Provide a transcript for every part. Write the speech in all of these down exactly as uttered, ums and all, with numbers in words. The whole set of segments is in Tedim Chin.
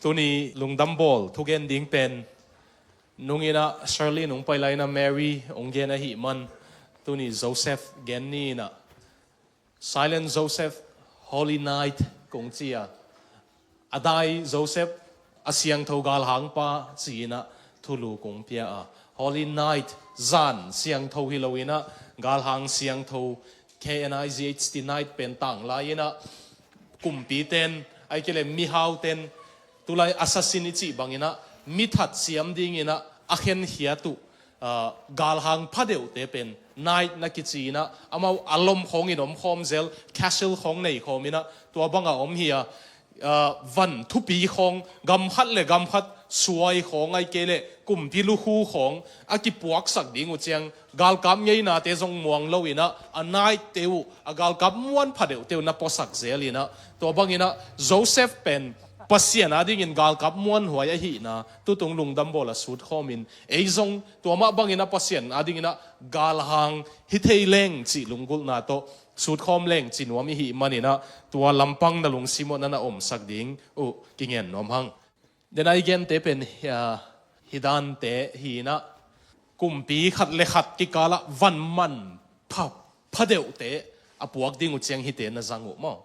Tuni lungdam bawl thugen ding pen nung in ah Shirley nung pai lai in ah Mary hong gen ahih man, tuni Joseph gen ni in ah, Silent Joseph, Holy Night kong ci a, a dai Joseph, a siangtho galhangpa ci in ah thulu kong pia a, Holy Night, zan siangtho hi lo in ah galhang siangtho, K N I G H T night pen tanglai in ah kumpite'n, ahih kei leh mihaute in, tulai assassin i cih bang in ah mi that siam ding in ah a khenkhiat uh, galhang phadeuhte pen night na kici in ah, amau a lom khawng in omkhawm zel, castle khawng nei khawm in ah, tua bang a om hi a, uh, van thupi khawng, gam khat le gam khat suai khawng, ahih kei leh kumpi lukhu khawng a kipuaksak ding uh ciang, galkap ngeinate zong muang lo in ah, a night te uh, a galkap muan phadeuhte uh na puasak zel in ah, tua bang in ah Joseph pen Pasian adingin galkap muanhuai ahihna tutung lungdam bawl a sut khawm in, ei zong tua mah bang in ah Pasian ading in ah galhang hi thei leng cih lunggulhna tawh sut khawm leng ci nuam i hih man in ah, tua lampang na lungsim uh na na omsak ding uh kingen nuam hang. Den a i gente pen, ah, hih dante hi in ah, kumpi khat le khat kikal ah van man pha, phadeuhte a puak ding uh ciang hihte na zang uh maw.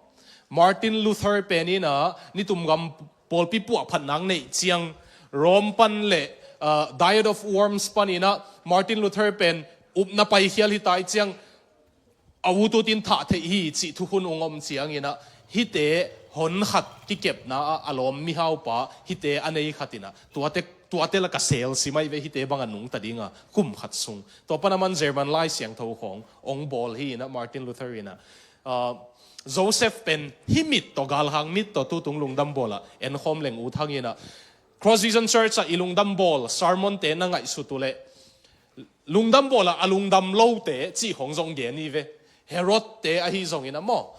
Martin Luther pen in ah, nitumgam pawlpi puahphatna neih ciang, Rome pan le, ah, Diet of Worms pan in ah Martin Luther pen upna paikhial hi ta i ciang, a ut ut in thah theih hi cih thukhun hong om ciang in ah, hihte hon khat kikepna ah a lawm mihaupa, hihte a nei khat in ah, tuate, tuate lak ah sel si mai ve, hihte bang a nungta ding a kum khat sung. Tua pan a man German Lai Siangtho khawng hong bawl hi in ah, Martin Luther in ah, ah, Joseph pen hih mit tawh, galhang mit tawh tutung lungdam bawl ah enkhawm leng ut hang in ah, Cross Vision Church ah i lungdam bawl sermon-te na ngaihsut uh leh, lungdam bawl ah a lungdam lote cih khawng zong gen hi ve. Herod-te ahi zong in ah maw,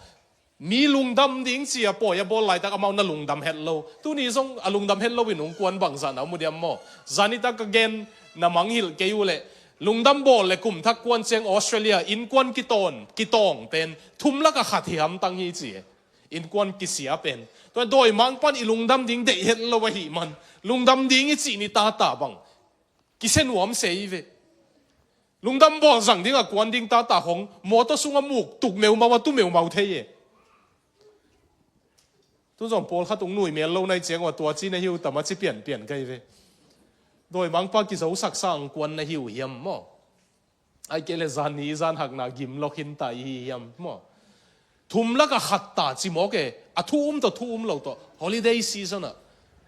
mi lungdam ding ci a pawi a bawl laitak amau na lungdam het lo. Tuni zong a lungdam het lo in hong kuan bangzah na om uh diam maw. Zan nitak a gen na mangngilh kei uh leh, lungdam bawl le kum thak kuan ciang Australia innkuan kitawng, kitawng pen thum lak ah khat hi hamtang hi ci e. Innkuan kisia pen. Tua dawimangpa'n i lungdam ding deih het lo ahih man, lungdam ding i cih ni tata bang kisia nuam se hi ve. Lungdam bawl zang ding a kuan ding tata khawng mawtaw sung a muk tuk meumau a tu meumau thei e. Tu zong pawlkhat hong nui mel lo na hih ciang uh a, tua ci na hi uh tam a ci pianpian ka hi ve. Dawimangpa kizosaksa hong kuan na hi uh hiam maw. Ahih kei leh zan ni zan hakna gim lawh khin ta i hi hiam maw. Thum lak ah khat ta ci mawk e, a thu um tawh thu um lo tawh, holiday season ah,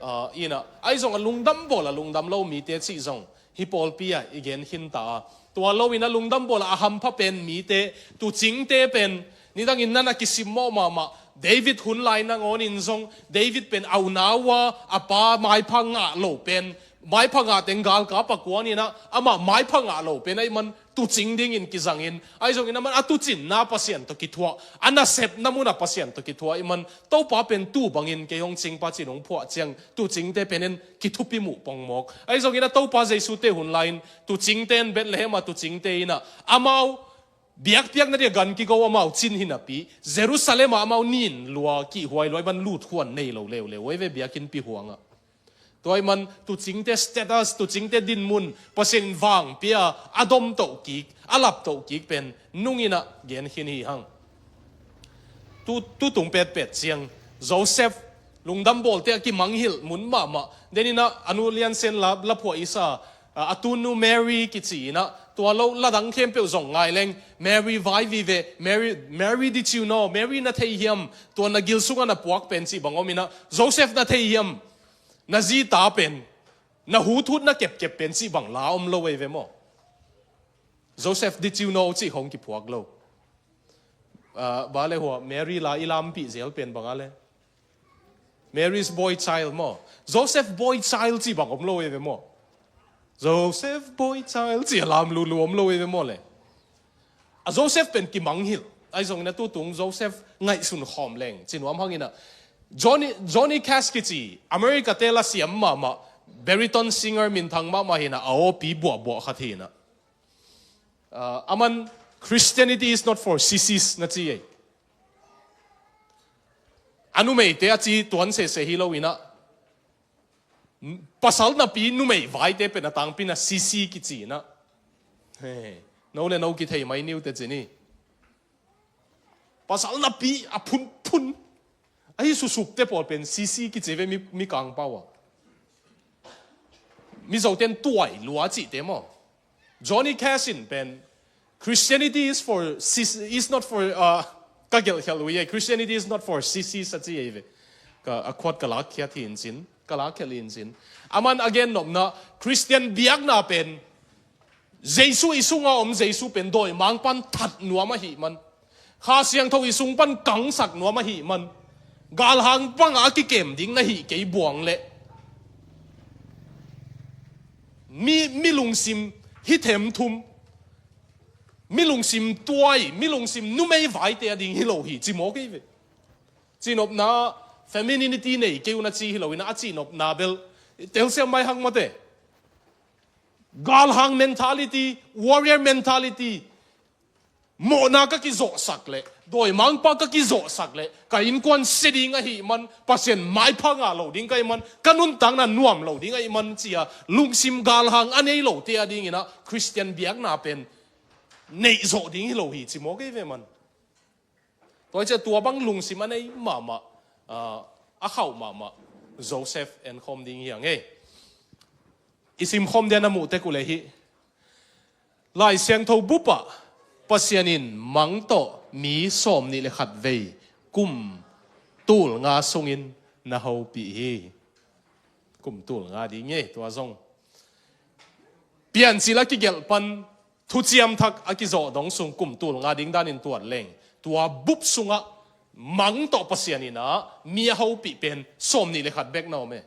ah, in ah, ahi zong a lungdam bawl a lungdam lo mite cih zong hih pawlpi ah i gen khin ta a. Tua lo in a lungdam bawl a hampha pen mite, tuucingte pen, nidang in na na kisimmawh mahmah, David hun lai nangawn in zong, David pen a unau a, a pa maipha ngah lo pen, maipha ngah teng galkap a kuan in ah, amah maipha ngah lo pen ahih man, tuucing dingin kizang in, ahi zongin a man a tuucinna Pasian tawh kithuah, a nasepna mun ah Pasian tawh kithuah ahih man, Topa pen tuu bangin kei hong cingpa ci-in hong phuah ciang, tuucingte pen in kithupi muh pong mawk. Ahi zongin a Topa Jesu-te hun lai-in, tuucingte in Bethlehem ah tuucingte in ah, amau biakpiakna ding a gan kigo amau cin hi napi, Jerusalem ah amau nin lua, kihhuai lua ahih man lutkhuan nei lo leuleu uh ei ve, biakinnpi huang ah. Tua ahih man tuucingte status, tuucingte dinmun, Pasian in vangpia a, a dom toh kik, a lap toh kik pen nung in ah gen khin hi hang. Tu, tutung petpet ciang, Joseph lungdam bawlte a kimanghilh mun mahmah. Den in ah a nu Lian Sian la, la phuah i sa, a, a tunu Mary kici in ah, tua lo la dang khempeuh zong ngai leng, Mary vai vive, Mary, Mary, did you know, Mary na thei hiam, tua na gil sungah na puak pen cih bang om in ah, Joseph na thei hiam, na zi ta pen, na huthut na kepkep pen cih bang la om lo ei ve maw. Joseph, did you know cih khawng kiphuak lo. Ah, ba le hua, Mary la i lampih zel pen bang a le, Mary's boy child maw. Joseph boy child cih bang om lo ei ve maw. Joseph boy child cih a lam lulu om lo ei ve maw le. A Joseph pen kimanghilh. Ahi zongin a tutung Joseph ngaihsun khawm leng ci nuam hang in ah, Johnny, Johnny Cash kici, America-te la siam mahmah, baritone singer minthang mahmah hi in ah, a awpi buahbuah khat hi in ah. Ah, aman, Christianity is not for sissies na ci ei. A numeite a ci tuan sese hi lo in ah, Pasal napi numei vaite pen a tangpi na sisi kici na. He, no le no kithei mai niu te ci ni. Pasal napi a phunphun ahi susukte pawl pen sisi kici ve, mi, mi kangpau a. Mizoten tuai lua cihte maw. Johnny Cash in pen, "Christianity is for sis-, is not for, uh," ka gelh khial uh hi, "Christianity is not for sissies," a ci ei ve. Ka, a quote ka lakkhiat hi in cin, ka lakkhiat hi in cin. Aman a gen nopna, Christian biakna pen Jesu i sunga om Jesu pen dawimangpan that nuam ahih man, Kha Siangtho i sung pan kangsak nuam ahih man, galhang panga a kikem ding na hih kei buang leh, mi, mi lungsim hi themthum, mi lungsim tuai, mi lungsim numei vaite a ding hi lo hi, ci maw kei ve. Cihnopna, femininity nei kei un a ci hi lo in a, a cihnopna bel telsiam mai hang mawte. Galhang mentality, warrior mentality, mawhna ka kizawhsak leh, dawimangpa ka kizawhsak leh, ka innkuan sia ding ahih man, Pasian maipha ngah lo ding ka hih man, ka nuntakna nuam lo ding ahih man, ci-a lungsim galhang a nei lote a dingin a Christian biakna pen neihzawh ding hi lo hi, ci maw kei ve man. Tua hi ciah tua bang lungsim a nei mahmah, ah, a khauh mahmah Joseph enkhawm ding hi hang e. I simkhawm dia na muh tek uh leh hih Lai Siangtho bupah Pasian in mang tawh mi sawmnih le khat vei kum tul nga sungin na hopih hi. Kum tul nga ding e, tua zong Piancil a kigelh pan Thuciam Thak a kizawh dong sung kum tul nga ding danin tuat leng, tua bup sungah mang tawh Pasian in a mi a hopih pen sawmnih le khat bek na om e.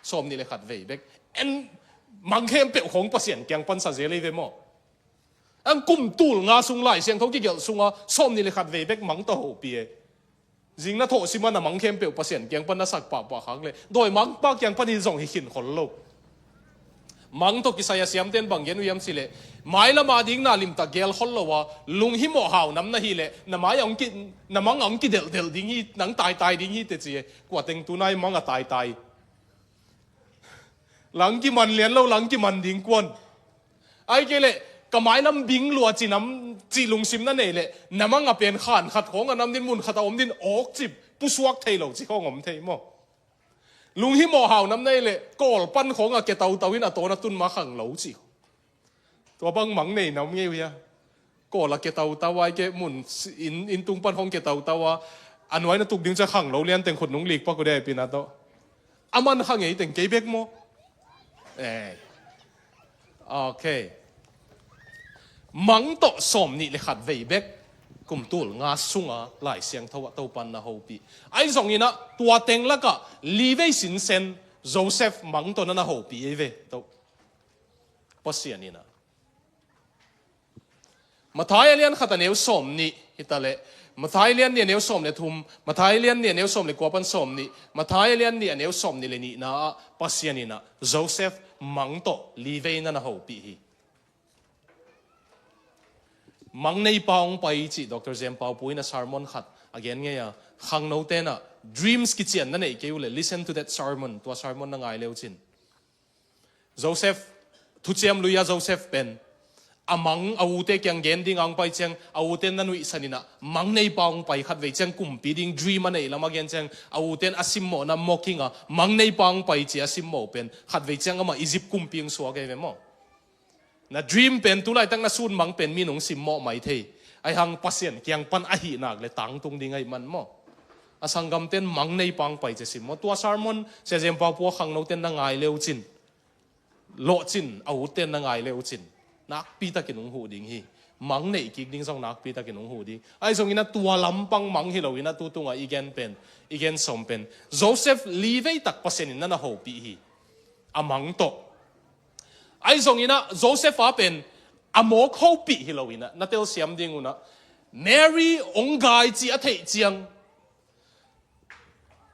Sawmnih le khat vei bek. En, mang khempeuh khawng Pasian kiang pan sa zel ei ve maw. Ang kum tul nga sung Lai Siangtho kigelh sunga sawmnih le khat vei bek mang tawh hopih e. Zing na thawh sima na mang khempeuh Pasian kiang pan na sak pahpah khak leh, dawimangpa kiang pan hi zong hi khin khol lo. Mang tawh kisai a siamten bang gen uh hiam cih leh, mailam a ding na limtak gel khol lo a, lunghimawh hau nam na hih leh, na mai a hong ki, na mang a hong kidelhdelh ding hi, nang taitai ding hi teh ci e. Kua teng tu nai mang a taitai. Lang kiman lian lo, lang kiman ding kuan. Ahih kei leh, ka mailam bing lua ci nam, cih lungsim na nei leh, na mang a pen khan khat khawng a nam din, mun khat a om din, awk cip pusuak thei lo ci khawng om thei maw. Lunghimawh hau nam na hih leh, kawl pan khawng a kia tautau in a tawn a tun ma khang lo ci. Tua bang mang nei nam ngei uh hia. Kawl a kia tautau a, ahih kei mun inn, inn tung pan khawng kia tautau a, a nuai na tuk ding ciang khang lo lian teng khut nung lik pak uh deh pi na tawh. A man kha ngei teng kei bek maw. Eh. Ok. Mang tawh sawmnih le khat vei bek kum tul nga sunga Lai Siangtho ah Topan na hopih. Ahi zongin a tua teng lakah li vei sinsen Joseph mang tawh na na hopih ei ve. Toh. Pasian in a. Matthai a lian khat a neu sawmnih hi ta leh, Matthai a lian nih a neu sawm le thum, Matthai a lian nih a neu sawm le kua pan sawmnih, Matthai a lian nih a neu sawmnih le nihna ah Pasian in a Joseph mang tawh li vei na na hopih hi. Mang neipa hong pai cih Doctor Jem Pau Pu in a sermon khat a gen ngei a, khangno ten a dreams kician na neih kei uh leh, listen to that sermon, tua sermon na ngai le uh cin. Joseph, Thuciam Lui a Joseph pen a mang a ute kiang gen ding a hong pai ciang, a uten na nuihsan in a mang neipa hong pai, khat vei ciang kumpi ding dream a neih lam a gen ciang, a uten a simmawhna mocking a, mang neipa hong pai ci a simmawh pen, khat vei ciang amah Egypt kumpi hong suak ei ve maw. Na dream pen, tu laitak na sun mang pen mi nung simmawh mai thei. Ahi hang Pasian kiang pan ahih nak leh tangtung ding ahih man maw. A sanggamten mang neipa hong pai ci a simmawh. Tua sermon, Sia Jem Pau Pu a khangno ten na ngai le uh cin. Lawhcin, a uten na ngai le uh cin. Nakpi takin hong huh ding hi. Mang neih kik ding zong nakpi takin hong huh ding. Ahi zongin a tua lampang mang hi lo in a tu tungah i gen pen, i gen sawm pen, Joseph li vei tak Pasian in na na hopih hi. A mang tawh. Ahi zongin a Joseph a pen a mawk hopih hi lo in a, na telsiam ding un a, Mary hong gai ci a theih ciang,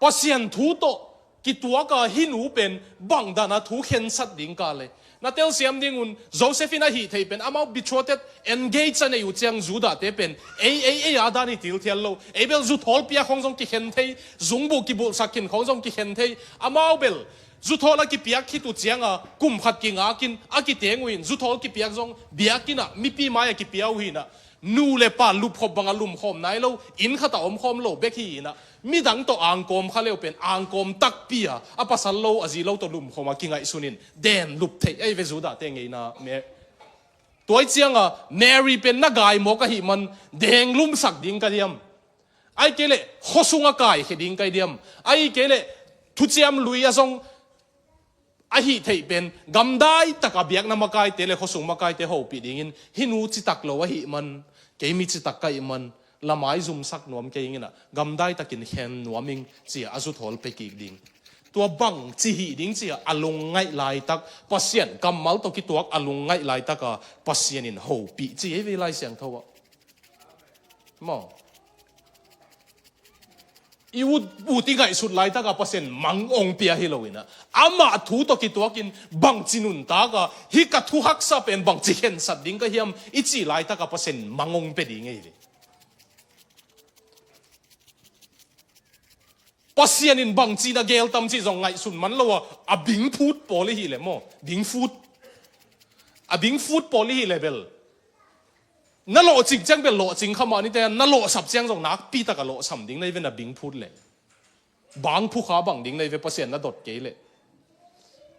Pasian thu tawh kituak a hih nu pen bang dan a thu khensat ding ka leh. Na telsiam ding un, Joseph in a hih theih pen, amau betrothed, engage a neih uh ciang Judah te pen, ei, ei, ei a dan hi tilthial lo. Ei bel zu thawlpi a khawng zong kikhen thei, zungbuh kibulhsak khin khawng zong kikhen thei. Amau bel Zuthawl a kipiak khit uh cianga kum khat kingakin a kiteng uh in, zuthawl kipiak zong biakinn ah mipi mai-ah kipia uh hinah, nu le pa lupkhop banga lumkhawm nai lo, inn khatah omkhawm lo bek hi hinah, midang tawh angkawm kha leu pen angkawm takpi-a a pasal lo a zi lo tawh lumkhawm a kingaihsun in den lup theih ahi ve Judahte ngeina. Tua hi cianga Mary pen na gai mawk ahih man deng lumsak ding ka diam? Ahih kei leh khuasung a kaikhia ding ka hi diam? Ahih kei leh thuciam lui a zong ahih theih pen gamdai taka biakna makaite le khuasung makaite hopih dingin hih nu citak lo ahih man, kei mi citak ka hih man, la maizumsak nuam kei inginah gamdai takin khen nuam ing ci-a a zuthawl pia kik ding. Tua bangci hih ding ci-a a lungngaih laitak, Pasian kammal tawh kituak a lungngaih laitaka Pasian in hopih ci ei vei Lai Siangtho ah. Maw? I ut, ut i ngaihsut laitaka Pasian mang ong pia hi loinah, amah thu tawh kituakin bangci nuntaka hih ka thu haksa pen bangci khensat ding ka hiam i cih laitaka Pasian mang ong pia ding ei vei. Pasian in bangci na geel tam cih zong ngaihsun man lo a, a bingphut pawl i hih leh maw, bingphut, a bingphut pawl i hih leh bel, na lawhcing ciang bel lawhcing kha mah nite, na lawhsap ciang zong nakpi taka lawhsam ding na hi ve, na bingphut leh. Bangphukha bang ding na hi ve, Pasian na dot kei leh.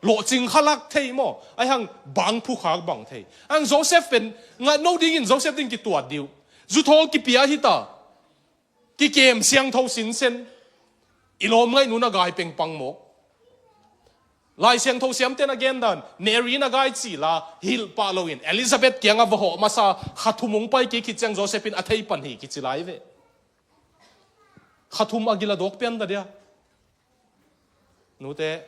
Lawhcing kha lak thei maw, ahi hang bangphukha bang thei. Ahi hang Joseph pen, ngah no dingin Joseph ding kituat dih uh. Zuthawl kipia hita. Kikem siangtho sinsen. I lawm ngaihnu na gai pengpang mawk. Lai Siangtho siamte na gendan, Mary na gai cila hilh pah loin Elizabeth kiangah va hawh masa, kha thum hong pai kik khit ciang Joseph in a thei pan hi kici lai ve. Kha thum a gila dawk pian ta dia. Nute,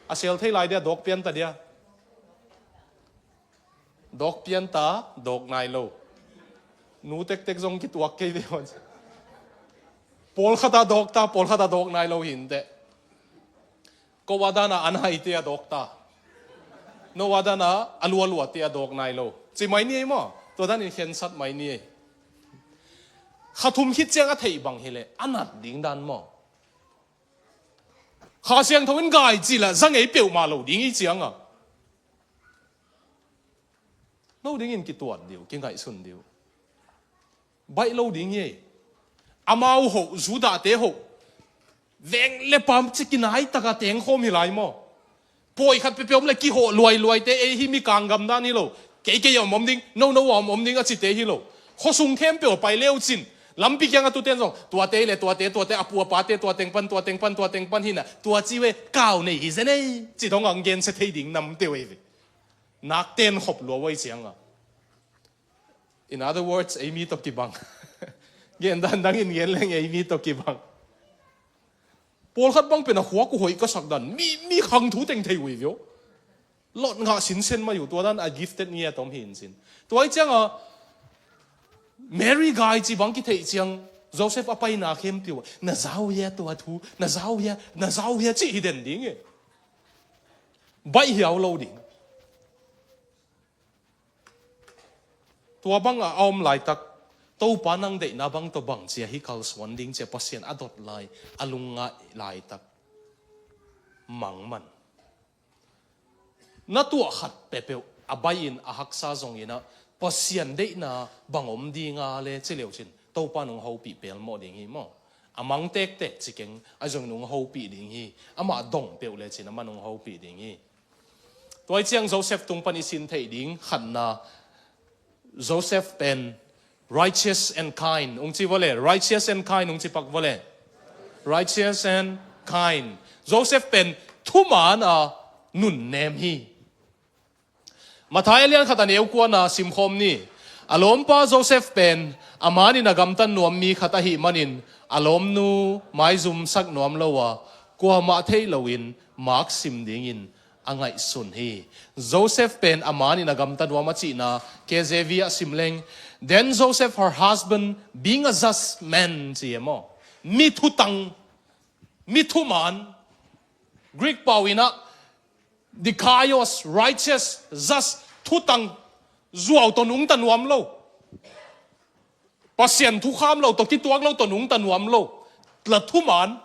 a sel thei lai dia, dawk pian ta dia. Dawk pian ta, dawk nai lo. Nu tektek zong kituak kei ve hon. Pawlkhata dawk ta, pawlkhata dawk nai lo hinteh. Ko a dana an haite a dawk ta. No a dana a lualuate a dawk nai lo. Ci mai ni ei maw? Tua danin khensat mai ni ei. Kha thum khit ciang a theih bang hileh a nat ding dan maw? Kha Siangtho in gai cila za ngei peuhmah lo ding i cianga. No dingin kituat dih uh, kingaihsun dih uh. Baih lo ding hi ei. Amau hoh, Judahte hoh. Veng le pam ci kinai taka tengkhawm hi lai maw? Pawi khat peuhpeuh om le kihawh luailuaite, ei hi mi kanggam dan hi lo. Kei kei a om om ding, no no a om om ding a cite hi lo. Khuasung khempeuh a pai leucin. Lampi kianga tuten zong, tuate hi le tuate, tuate a pu a pate, tua teng pan, tua teng pan, tua teng pan hinah. Tua ci ve, kau nei hi zen ei. Ci dong ang gensia thei ding namte uh ei ve. Nak ten khop lua uh ei cianga. In other words, ei mi tawh kibang. Gen dan dangin gen leng ei mi tawh kibang. Pawlkhat bang pen a khuak uh hoih ka sak dan. Mi, mi khang thu teng thei uh hi vio. Lot ngah sinsen mai uh, tua dan a gifted ngiat om hi in sin. Tua hi cianga Mary gai ci bang kitheih ciang Joseph a paina khempeuh ah, na zau hia tua thu, na zau hia, na zau hia cih hi den ding e. Baih hiau lo ding. Tua bangah a om laitak, Topa nang deihna bang tawh bang cia hi kalsuan ding cia Pasian a dot lai, a lungngaih laitak. Mangman. Na tuah khat peuhpeuh, a baih in a haksa zonginah, Pasian deihna bang om dinga le ci leucin, Topa nung hopih pelmawh ding hi maw? A mang tektek ci keng, a zong nung hopih ding hi, amah dong peuh lecin, amah nung hopih ding hi. Tua hi ciang Joseph tung pan i sin theih ding khatna, Joseph pen righteous and kind. Ung ci vawle, righteous and kind. Ung ci pak vawle. Righteous and kind. Joseph pen thuman a nunnem hi. Matthai a lian khat a neu kuana simkhawm ni. A lawmpa Joseph pen a manin a gamtan nuam mi khat ahih manin a lawmnu maizumsak nuam lo a, kuamah theih loin maksim dingin a ngaihsun hi. Joseph pen a manin a gamta nuam a cihna K J V ah sim leng. Then Joseph, her husband, being a just man, ci e maw? Mi thutang, mi thuman, Greek pau inah dikaios, righteous, just, thutang, zuau tawh nungta nuam lo. Pasian thukham lo tawh kituak lo tawh nungta nuam lo. La thuman.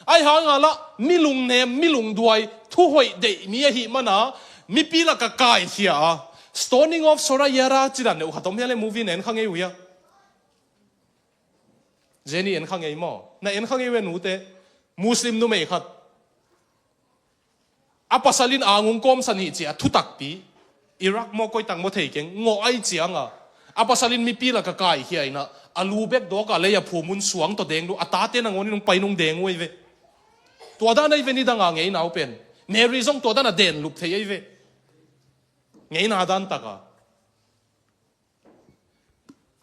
Ahi hanga lah mi lungnem, mi lungduai, thuhoih deih mi ahih mana mipi laka kaikhia a, stoning of Sora Yara ci dan deuh khat om hia le, movie na en kha ngei uh hia? Jenny en kha ngei maw? Na en kha ngei uh e, nute? Muslim numei khat, a pasal in ang hong kawmsan hi ci a, thutakpi, Iraq maw koitak maw thei keng, ngawh ahih cianga a pasal in mipi laka kaikhia in ah, a lu bek dawka lei a phum un, suang tawh deng lua, a tate nangawn in hong pai nung deng uh ahi ve. Tua dan ahi ve, nidanga ngeina uh pen. Mary zong tua dan a denlup thei ahi ve, ngeina dan taka.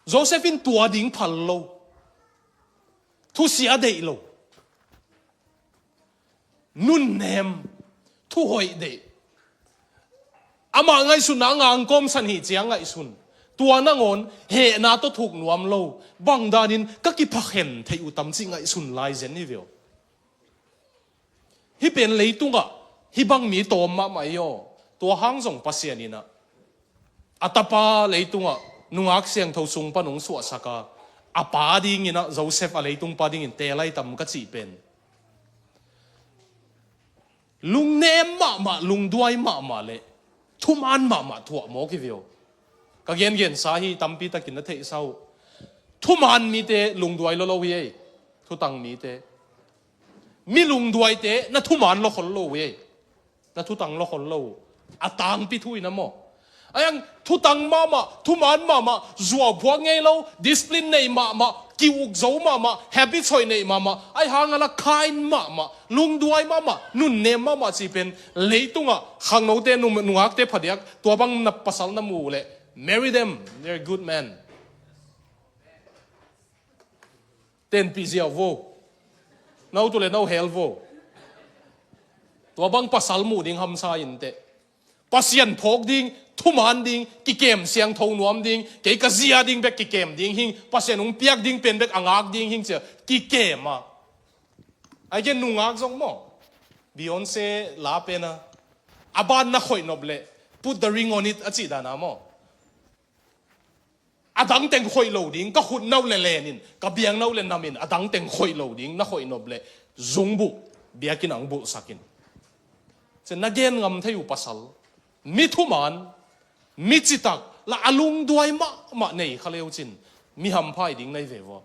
Joseph in tua ding phal lo, thusia deih lo, nunnem, thuhoih deih. Amah ngaihsutna ang hong kawmsan hi ciang ngaihsun. Tua nangawn hehna tawh thuk nuam lo, bang danin ka kiphakhen theih uh tam cih ngaihsun lai zen hi ve aw. Hih pen leitungah hih bang mi tawm mahmah hi aw. Tua hang zong Pasian in ah, a tapa leitungah nungak siangtho sung pan hong suahsak a, a pa dingin ah, Joseph a leitung pa dingin teel ahi tam ka cih pen, lungnem mahmah, lungduai mahmah le thuman mahmah thuah mawk hi ve aw. Ka gengensa hi, tampi takin na theihsa uh. Thuman mite lungduai lua lo hi ei. Thutang mite, mi lungduaite na thuman lua khol lo uh ei. Na thutang lua khol lo uh. A tangpi thu in a maw. Ahi hang thutang mahmah, thuman mahmah, zuau phuak ngei lo, discipline nei mahmah, ki-uk zo mahmah, habit hoih nei mahmah, ahi hanga lah kind mahmah, lungduai mahmah, nunnem mahmah cih pen leitungah khangnote, nung-, nungakte phadiak tua bang na pasal na muh uh leh, marry them, they're good men. Tenpih ziau vo. No tu le no hell vo. Tua bang pasal muh ding hamsa inteh. Pasian phawk ding, thuman ding, kikem siangtho nuam ding, kei ka zia ding bek kikem ding hing, Pasian hong piak ding pen bek a ngak ding hing cia kikem a. Ahi gen nungak zong maw. Beyonce la pen a, a ban na khoih nop leh, put the ring on it a cih dan a maw. A dang teng khoih lo ding, ka khut na uh le len in, ka biang na uh le nam in, a dang teng khoih lo ding na khoih nop leh zungbuh, biakinn ah hong bulhsak in. Cia na gen ngam thei uh pasal, mi thuman, mi citak, lah a lungduai mahmah nei kha le uh cin, mi hampha hi ding na hi ve vua.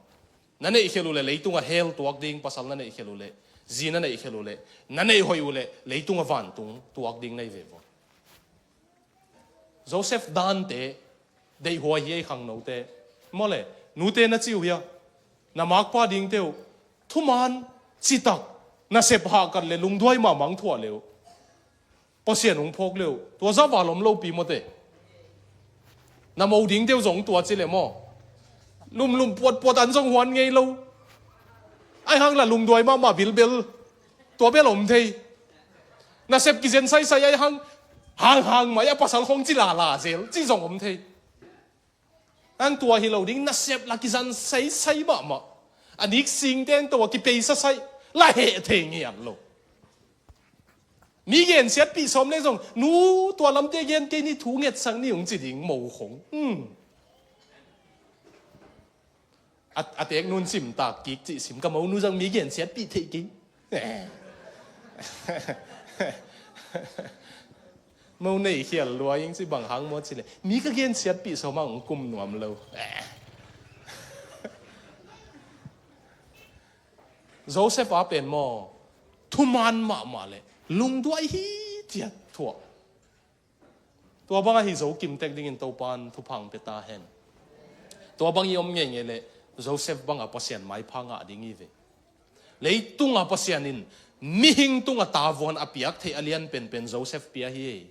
Na neihkhial uh leh leitungah hell tuak ding pasal na neihkhial uh leh, zi na neihkhial uh leh, na neih hoih uh leh leitungah vantung tuak ding na hi ve vua. Joseph dante deihhuai hi ei khangnote. Maw le, nute na ci uh hia? Na makpa dingte uh thuman, citak, nasep hahkat le lungduai mahmah thuah le uh, Pasian hong phawk le uh, tua zah val om lopi mawte. Na mo dingte uh zong tua ci le maw. Lumlum puatpuat an zong huan ngei lo. Ahi hang lah lungduai mahmah bilbel. Tua bel om thei. Nasep kizen saisai ahi hang, hanghang mai a pasal khong ci lala zel, ci zong om thei. Ang tua hi lo ding, nasep lah kizan saisai mahmah. A nik sing teng tawh a kipeisa sai, lah heh thei ngiat lo. Mi gensiatpih sawm le zong, nu tua lamte gen kei ni, thu ngetsak ni hong ci ding mo khong. Hmm. A, a tek nun sim tak kik cih sim ka mo nu zang mi gensiatpih theih kei. Eh. Mo nei khial lua ing ci bang hang maw ci le. Mi ka gensiatpih sawm hang kum nuam lo. Eh. Joseph a pen maw. Thuman mahmah le. Lungduai hi ciat thuah. Tua bang ahi zo kimtek dingin Topan thupha hong pia ta hen. Tua bang i om ngeingei leh Joseph banga Pasian maipha ngah ding i ve. Leitunga Pasian in mihing tunga tavuan a piak theih a lian penpen Joseph pia hi.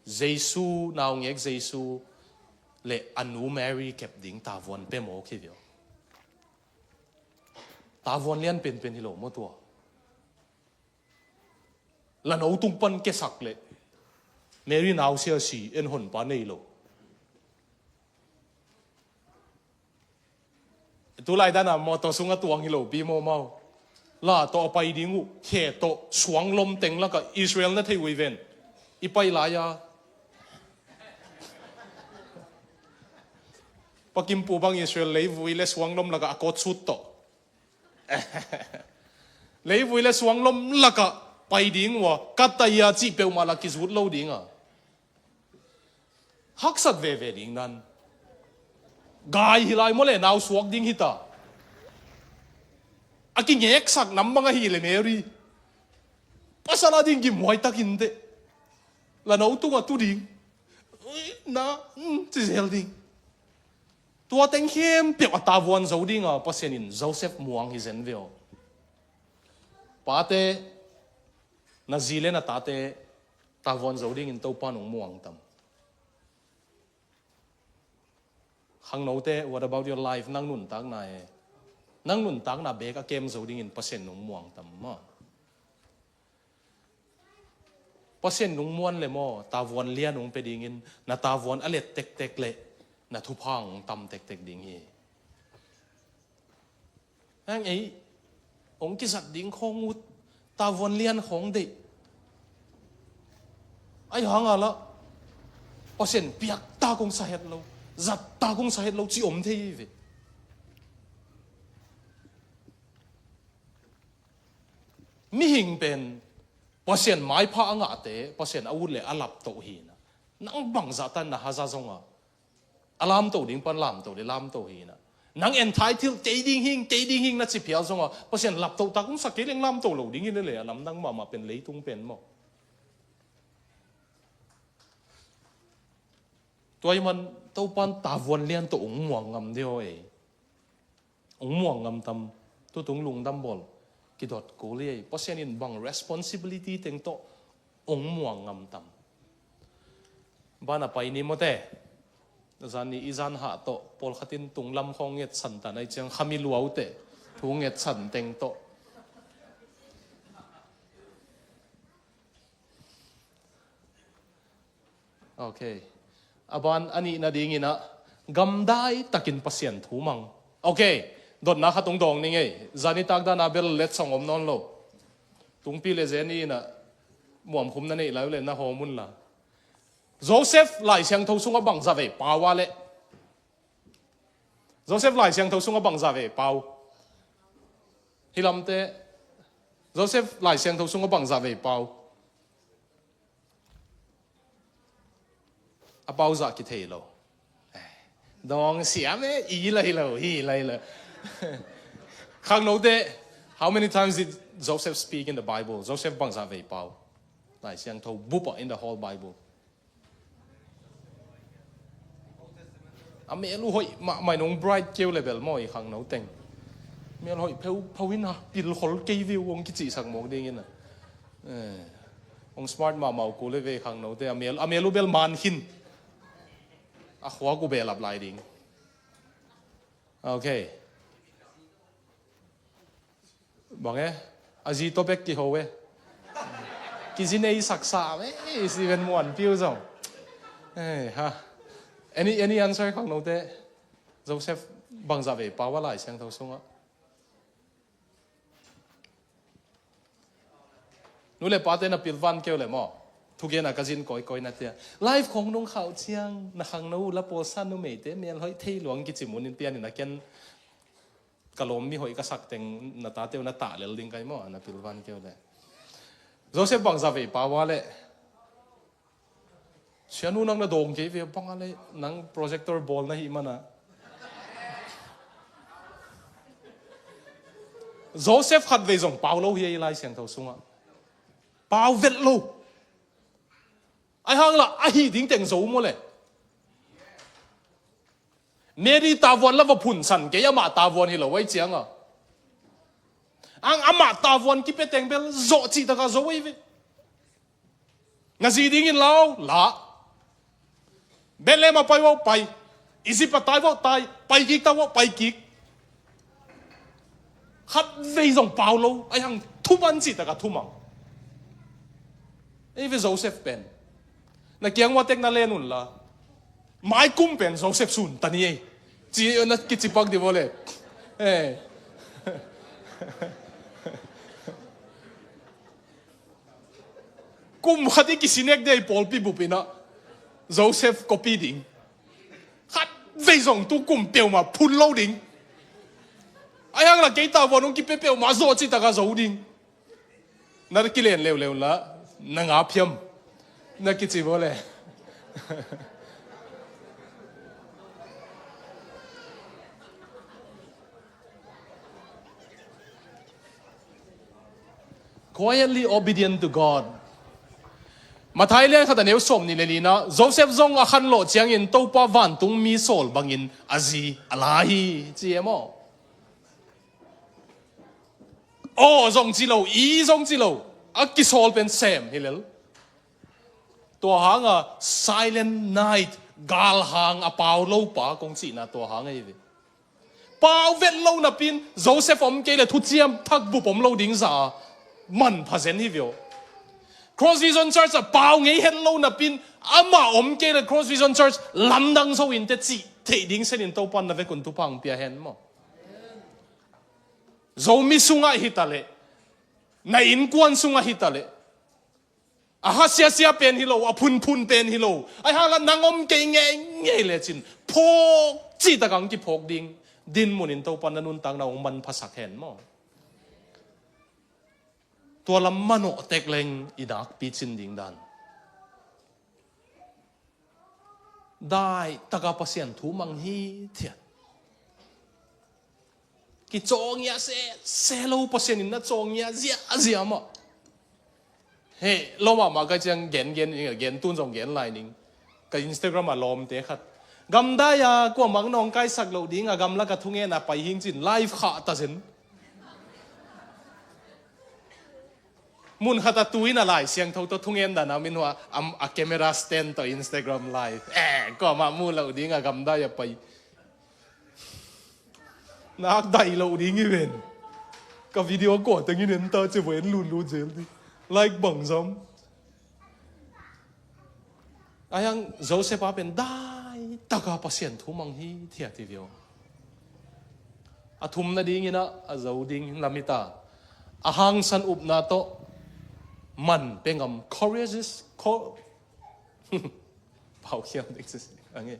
Jesu, naungek Jesu le a nu Mary kep ding tavuan pia mawk hi ve aw. Tavuan lian penpen hi lo maw tua. Lano tung pan kesak le Mary nausia si en honpa nei lo. Tulai dana mawtaw sunga tuang hi lo pi mawmaw. La tawh a pai ding uh, khe tawh suang lom teng laka Israel na thei uh i ven. I pai lai-a. Pakimpu bang Israel leivui le suang lom laka a kawt sut tawh. Leivui le suang lom lakah pai ding uh a, ka tai a cih peuhmah la kizut lo ding a, haksat veve ding nan. Gai hi lai maw le, nau suak ding hi ta. A kingeksak nam bang ahi le Mary, pasal a ding gimhuai takin teh, la no tungah tu ding. Ui, na, mm, ci zel ding. Tua teng khempeuh a tavuan zo ding a, Pasian in Joseph muang hi zen ve aw. Pate, na zi le na tate tavuan zo dingin Topa nung muang tam? Khangnote, what about your life? Nang nuntakna e, nang nuntakna bek a kem zo dingin Pasian nung muang tam maw? Pasian nung muan le maw, tavuan lian hong pia dingin, na tavuan a let tektek le na thupha hong tam tektek ding hi. Hang ei, hong kizat ding khawng ut, tavuan lian khawng deih. Ai hang a lah, Pasian piakta kong sa het lo, zatta kong sa het lo ci om thei hi ve. Mihing pen Pasian maipha a ngahte, Pasian a ut le a laptoh hi na. Nang bangzah tan na haza zonga, a lamto ding pan lamto le lamto hi na. Nang entitled, kei ding hing, kei ding hing na ci phial zonga, Pasian laptoh tak hong sak kei leng lamto lo ding hi le le, a lamdang mahmah pen leitung pen maw? Tua hi man, Topan tavuan lian tawh hong muang ngam deuh ei. Hong muang ngam tam? Tutung lungdam bawl kidot kul hi ei. Pasian in bang responsibility teng tawh hong muang ngam tam? Ban a pai ni mawte. Zan ni i zan hah tawh pawlkhat in tunglam khawng ngetsan ta nai ciang khami luaute thu ngetsan teng tawh. Ok. A ban a nihna dingin ah, gamdai takin Pasian thu mang. Ok. Dotna khat hong dawng ni ngei. Zani takdan a bel letsong om nawn lo. Tungpi le zeni in ah muamkhum na neih lai uh le na hawm unla. Joseph Lai Siangtho sungah bangzah vei pau a le? Joseph Lai Siangtho sungah bangzah vei pau? Hi lamte, Joseph Lai Siangtho sungah bangzah vei pau? A pau zah kithei lo. Dawng siam e, i lai lo, hi lai lo. Khangnote, how many times did Joseph speak in the Bible? Joseph bangzah vei pau Lai Siangtho bupah in the whole Bible? A mel uh hoih mahmah in, hong bright keu le bel maw, i khangno teng. Mel hoih pheupheuh in a pil khol kei ve uh hong kicihsak mawk dingin a. Eh, hong smart mahmah uh kul le ve khangnote, a mel, a mel uh bel man khin. A khuak uh behlap lai ding. Ok. Bang e? A zi tawh bek kiho e. Kizi nei saksa e, i Steven Muan piu zong. Eh, ha. Any, any answer khangnote? Joseph bangzah vei pau a Lai Siangtho sungah? Nu le pate na pilvan keu le maw? Thugen a ka zin kawikawi na tia. Live khong nung khauh ciang, na khangno uh la pawlsa numeite mel hoih thei luang kici munin pianin a ken ka lawm mi hoih ka sak teng na tate uh na tah lel ding kai maw, na pilvan keu le. Joseph bangzah vei pau a le? Sianu nang na dawng kei ve bang a le, nang projector bawl na hih mana. Joseph khat vei zong pau lo hi ei Lai Siangtho sungah. Pau vet lo. Ai hang lah, a hih ding teng zo maw le? Mary tavuan la va phunsan kei, amah tavuan hi lo ai cianga. Ang amah tavuan kipia teng bel zawh cih taka zo ai ve. Na zi dingin lau, la. Bethlehem a pai vau, pai. Egypt a tai vau, tai. Pai kik ta vau, pai kik. Khat vei zong pau lo, ai hang thuman cih taka thumang. Ei ve Joseph pen. Na kiang ua tek na len unla. Mai kum pen Joseph sun ta ni ei. Ci na kici pak di vole. Eh. Kum khat i kisinek dei pawlpi bup inah Joseph copy ding. Khat vei zong tu kum peuhmah phun lo ding. Ai hang la kei tavuan hong kipia peuhmah zawh cih taka zo ding. Na kilen leuleu la, na ngap hiam? Na kici baw le. Quietly obedient to God. Matthai lian khat a neu sawm nih le lina, Joseph zong a khanlawh ciangin Topa vantung mi sawl bangin a zi a la hi, ci e maw? Aw zong ci lo, i zong ci lo, a kisawl pen sem hi lel. Tua hanga silent night, galhang a pau lo pa kong cihna tua hang ahi ve. Pau vet lo napin Joseph om kei le thuciam thakbup om lo ding za a manpha zen hi ve aw. Cross Vision Church a pau ngei het lo napin amah om kei le Cross Vision Church lamdang zo in te cih theih ding senin Topan na vekun thupha hong pia hen maw? Zomi sungah hi ta leh, na innkuan sungah hi ta leh, a ha siasia pen hi lo, a phunphun pen hi lo, ai hala nang om kei ngeingei lecin phawk cihtak ang kiphawk ding dinmun in Topan na nuntakna hong manphasak hen maw? Tua lam manawh tek leng i nakpi cin ding dan. Dai taka Pasian thu mang hi thiat. Kicawngia se se lo Pasian in na cawngia ziazia mah. He lo mahmah kai ciang gen gen gen tun zong gen lai ning. Ka Instagram a lawmte khat, gamdai a kuamang nawng kaisak loh ding a gamlak a thungen a pai hing cin live khah ta zen. Mun khat a tuin a Lai Siangtho tawh thungen dan a min hua a camera stand tawh Instagram live. Eh, kuamah mu lo ding a gamdai a pai. Nak dai lo ding i ven. Ka video kua tengin en ta ci vo en lulu zel di. Like bang zam. Ayang Joseph a pen dai taka Pasian thu mang hi thiat hi vio. A thumna dingin a zo ding lamita. A hangsan upna tawh man pengam courageous co pau khiam ding sisi ange.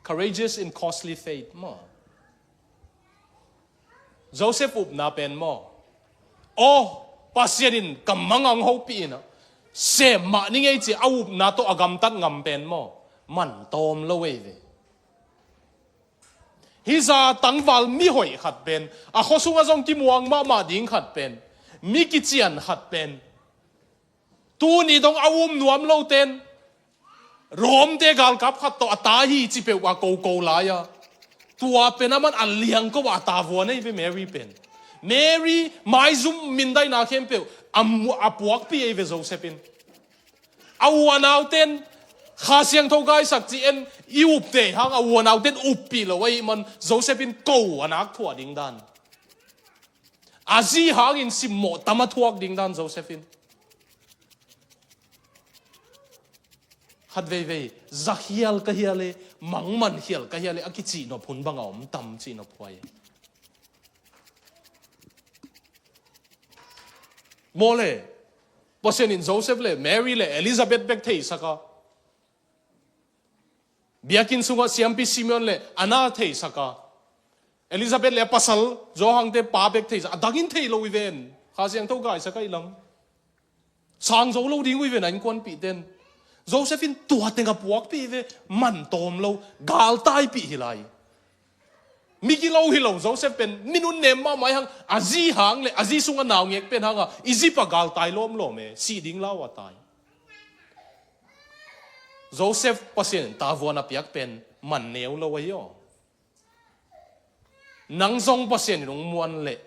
Courageous in costly faith maw? Joseph upna pen maw? Aw, Pasian in ka mangang hopih in a sem mah ni ngei ci a upna tawh a gamtat ngam pen maw? Man tawm lo ei ve. Hi za tangval mihoih khat pen, a khuasungah zong kimuang mahmah ding khat pen, mi kician khat pen, tuni dong a um nuam lo ten Rom te galkap khat tawh a ta hi ci peuh a koko lai a, tua pen a man a liangko a ta vua nei ve Mary pen. Mary maizum mindaina khempeuh a mu-, a puakpi ei ve Joseph in. A u a nau ten Kha Siangtho gaisak ci en i upte hang a u a nau ten uppih lo ahi man Joseph in ko a nak thuah ding dan. A zi hangin simmawh tam a thuak ding dan Joseph in. Khat veivei za khial ka hial e, mangman khial ka hial e a kicihnop hun bang a om tam cihnop huai. Maw le, Pasian in Joseph le Mary le Elizabeth bek theisak a, biakinn sungah siampi Simeon le Anna theisak a, Elizabeth le a pasal Johan te pa bek theisak a, dangin thei lo i ven. Kha Siangtho gaisak a i lam. Sang zo lo ding uh i ven a innkuanpih ten. Joseph in tua teng a puakpih i ve, man tawm lo, galtaipih hi lai. Mi gilo hi lo Joseph pen, mi nunnem mahmah i hang, a zi hang le a zi sungah naungek pen hanga Egypt a galtai lawmlawm e, sih ding lau a tai. Joseph Pasian in tavuan a piak pen man neu lo ahi aw. Nang zong Pasian in hong muan leh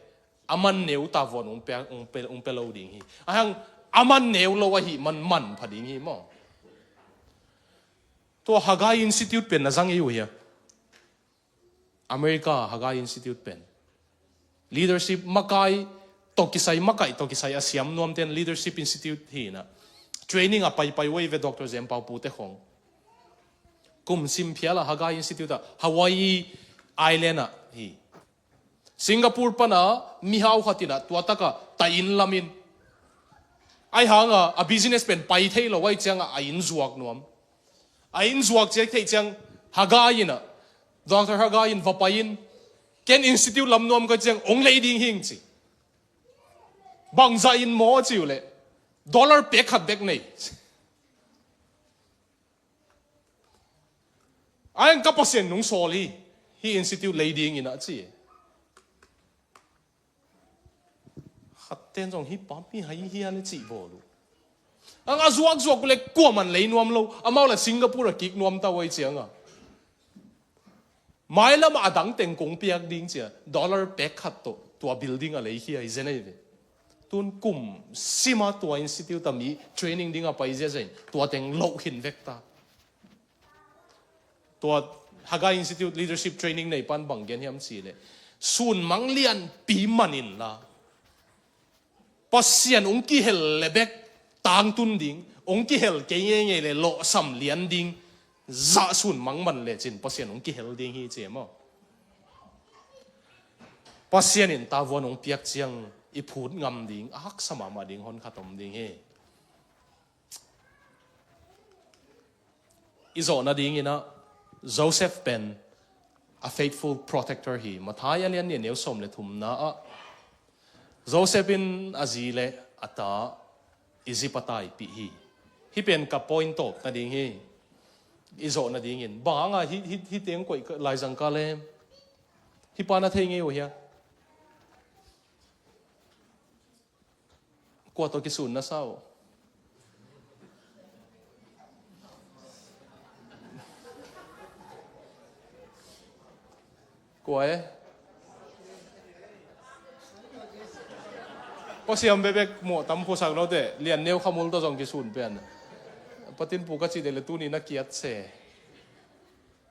a man neu tavuan hong pia, hong pia, hong pia lo ding hi. A hang a man neu lo ahi man, manpha ding hi maw? Tua Haggai Institute pen na zang ei uh hia? America Haggai Institute pen leadership makai tawh kisai, makai tawh kisai a siam nuamten leadership institute hi na. Training a paipai uh ei ve Doctor Jem Pau pute khong. Kum sim phial a Haggai Institute ah Hawaii Island ah hi. Singapore pana mihau khat in ah tua taka ta inn lamin ai hanga a business pen pai thei lo ai cianga a inn zuak nuam. A inn zuak ciak theih ciang Haggai in ah, Doctor Haggai in va pai in, ken institute lam nuam ka ciang ong lei ding hing ci. Bangzah in maw ci uh leh, Dollar pek khat bek nei. Ai ang ka Pasian nung sawl hi. Hih institute lei dingin a ci. Khat ten zong hih pa mi hai hia le cih bawl uh. Ang a zuakzuak uh le kuaman lei nuam lo. Amau le Singapore a kik nuam ta uh ai cianga. Mailam a dang teng kong piak ding cia dollar pek khat tawh tua building a lei hi ai zen ai ve. Tun kum sima tua institute a mi training ding a pai zia zen tua teng loh hin vek ta. Tua Hagai Institute leadership training nei pan bang gen hiam ci le sun mang lian pi manin la Pasian ung kihel le bek tangtun ding, ung kihel kei ngeingei le lawhsam lian ding, zah sun mang man lecin Pasian ung kihel ding hi ci maw? Pasian in tavuan ung piak ciang i phut ngam ding, a haksa mahmah ding hon khat om ding hi. I zawh nadingin ah Joseph pen a faithful protector hi. Matthai a lian nih a neu sawm le thumna ah Joseph in a zi le a ta Egypt a taipih hi. Hih pen ka point tawp nading hi. I zawh nadingin bang hanga hih, hih, hih teng koih laizang ka le hih pa na thei ngei uh hia? Kua tawh kisun na sa uh? Kua e? Pasian bebek mawh tam khuasak lote lian neu khamul tawh zong kisun pen. Patin pu ka cih dele tuni na kiat se.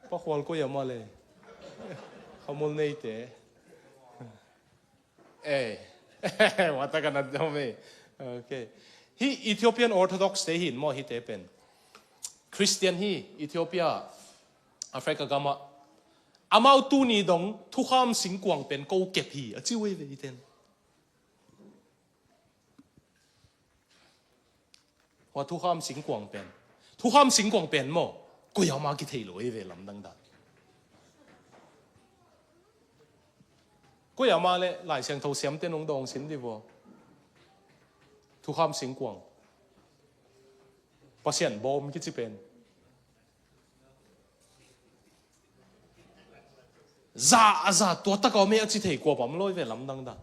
Pakhual koi a ma le khamul neite. Eh. Wata ka na dom eh. Okay. Hih Ethiopian Orthodox te hin maw hite pen Christian hi Ethiopia, Africa gama. Amau tuni dong thukham singkuang pen ko kep hi a ci uh ei ve iten. Hua thukham singkuang pen thukham singkuang pen maw koi a ma kithei lo ei ve lamdang dan. Koi a ma le Lai Siangtho siamte nung dawng sin di vua. Thukham singkuang Pasian bawm kici pen za a za tua taka om e a ci thei kua pam lawi ve lamdang dan.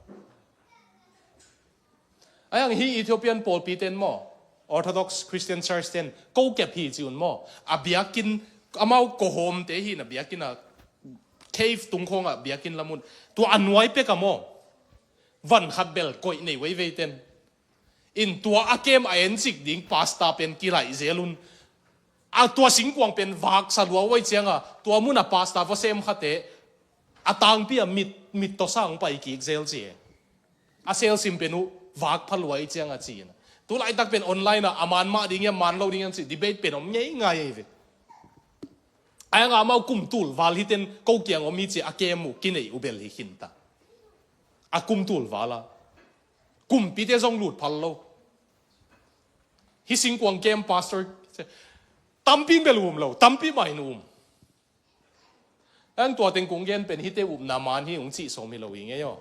Ai ang hi Ethiopian pawlpi ten maw Orthodox Christian Church ten ko kep hi ci un maw a biakin amau kohawmte hi na biakin a cave tungkhawngah biakin lamun tua a nuai pek a maw van khat bel koih nei wei vei ten in tua a kem a encik ding pasta pen kilaih zel un. A tua singkuang pen vak sa lua uai cianga tua mun a pasta va sem khate a tangpi a mit mit tawsa ang pai kik zel ci e. A sel sim pen uh vak pha lua i cianga ci ina tu laitak pen online a a man mah ding ia man lo ding ia ci debate pen om ngei ngai ei ve. Ai anga amau kum tul val hiten ko kiang om hi ci a kem uh kinei uh bel hi khinta. A kum tul val a kumpite zong lut phal lo. Hi singkuang kem pastor tampi bel um lo tampi mah in um. Ang tua teng kung gen pen hite upna man hi ung cih sawm hi lo hi ngei aw.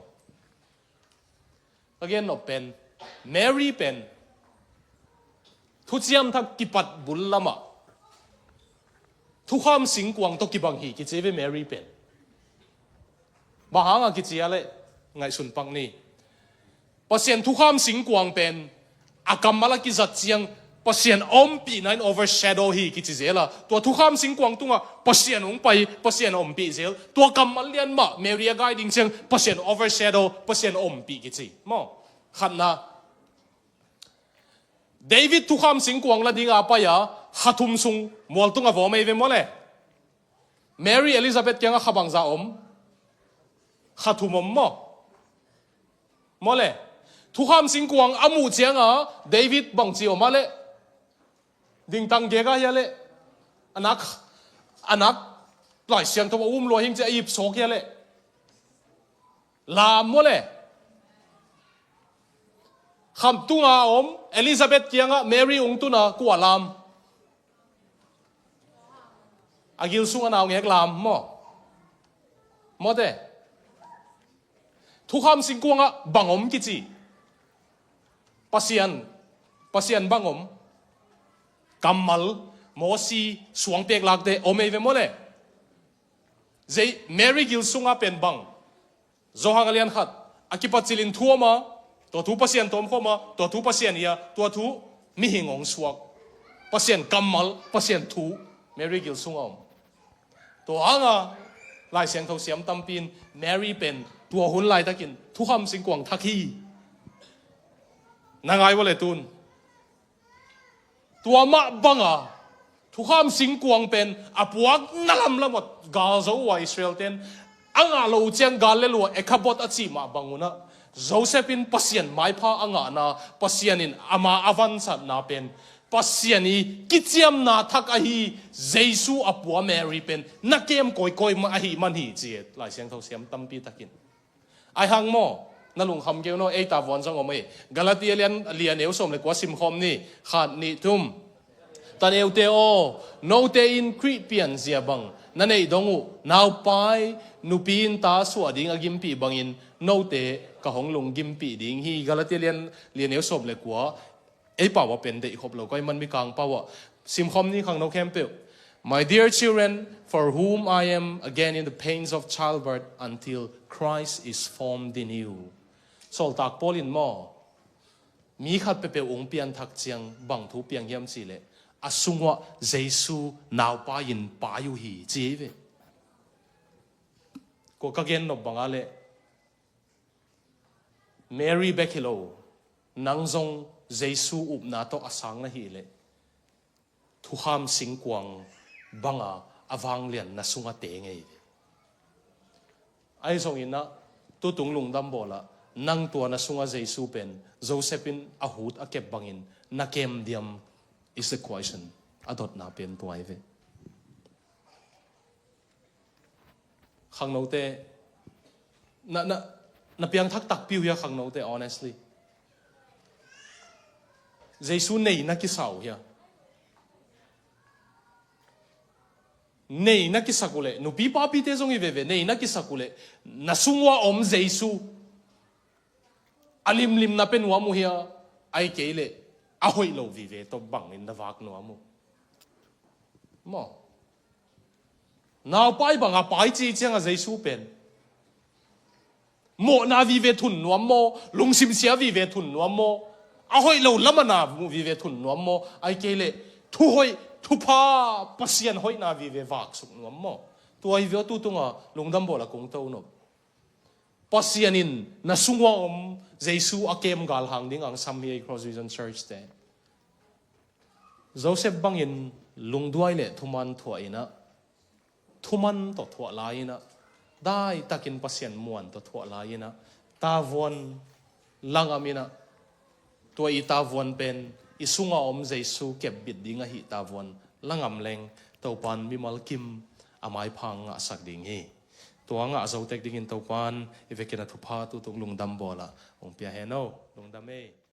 Ka gen nop pen Mary pen thuciam thak kipat bul lamah thukham singkuang tawh kibang hi kici ve Mary pen. Bang hanga kici a leh ngaihsun pak ni. Pasian thukham singkuang pen a kammal a kizat ciang Pasian a ompihna in overshadow hi kici zel a tua thukham singkuang tungah Pasian hong pai Pasian a ompih zel tua kammal lian mah Mary a gai ding ciang Pasian overshadow Pasian a ompih kici maw? Khatna David thukham singkuang la dinga pai a khathum sung mualtung a vawm ei ve maw le? Mary Elizabeth kianga khabangza om khathum om maw? Maw le thukham singkuang a muh cianga David bangci om a le dingtang gega hia le anak anak Lai Siangtho a um lua hing ci a ip sawk hia le lam maw le khamtunga om Elizabeth kianga Mary ungtuna kua lam a gil sung a nau ngek lam maw? Mawte thukham singkuangah bang om kici Pasian Pasian bang om, kammal, Mosi, suangpek lakte om ei ve maw le. Zei Mary gil sunga pen bang, Johan a lian khat, a kipatcilin thu om a, tua thu Pasian tawh om khawm a, tua thu Pasian hi a, tua thu mihing hong suak. Pasian kammal, Pasian thu, Mary gil sunga om. Tua hanga Lai Siangtho siam tampi in Mary pen tua hun laitakin thukham singkuang thak hi. Na ngai vawle tun. Tua mah banga thukham singkuang pen a puak na lamlam uh gal zo uh a Israel ten a ngah lo uh ciang gal le lua Ekhabot a cih mah bang unah Joseph in Pasian maipha a ngahna, Pasian in ama a vansatna pen Pasian i kiciamna thak ahi Jesu a pua Mary pen na kem kawikawi mah ahi man hi ci e, Lai Siangtho siam tampi takin. Ai hang maw, na lungkham keu naw, ei tavuan zong om ei. Galatia lian, lian eu sawm le kua simkhawm ni, khat nih thum. Taneute aw, note in Khrih pianzia bang na neih dong uh, naupai nupi in ta suah ding a gimpih bangin note ka hong lunggimpih ding hi. Galatia lian, lian eu sawm le kua. Ei pau a pen deihkhop lo koi man, Mikang pau ah simkhawm ni khangno khempeuh. My dear children, for whom I am again in the pains of childbirth until Christ is formed in you. Sawltak Paul in maw, mi khat peuhpeuh ung pianthak ciang bang thu piang hiam cihleh, a sungah Jesu naupai in pai uh hi ci hi ve. Kua ka gen nop banga leh Mary bek hi lo, nang zong Jesu upna tawh a sang na hih leh thukham singkuang banga a vanglian na sunga teng ei. Ahi zongin ah tutung lungdam bawlah nang tua na sunga Jesu pen Joseph in a hut a kep bangin na kem diam is the question. A dotna pen tua hi ve. Khangnote, na, na, na piangthak takpi uh hia khangnote, honestly? Jesu nei na kisa uh hia? Nei na kisak uh leh, nupi papite zong hi veve, nei na kisak uh leh, na sungua om Jesu a limlim na pe nuam uh hia? Ai kei leh a hoih lo vive tawh bangin na vak nuam uh maw? Naupai banga pai ci cianga Jesu pen mawhna vive thun nuam maw? Lungsim sia vive thun nuam maw? A hoih lo lamana vive thun nuam maw? Ai kei leh thuhoih, thupha, Pasian hoihna vive vaksuk nuam maw? Tua hi vio tutunga lungdam bawla kung to nop. Pasian in na sungua om Jesu a kem galhang ding angsam hi ei Cross Vision Church te. Joseph bangin lungduai le thuman thuah inah, thuman tawh thuah lai inah, daitakin Pasian muan tawh thuah lai inah, tavuan langam inah, tua i tavuan pen i sunga om Jesu kepbit ding ahi tavuan langam leng Topan mimal kim a maiphang ngahsak ding hi. Tua ngah zotek dingin Topan i vekin a thupha tutung lungdam bawlah hong pia hen o. Lungdam ei.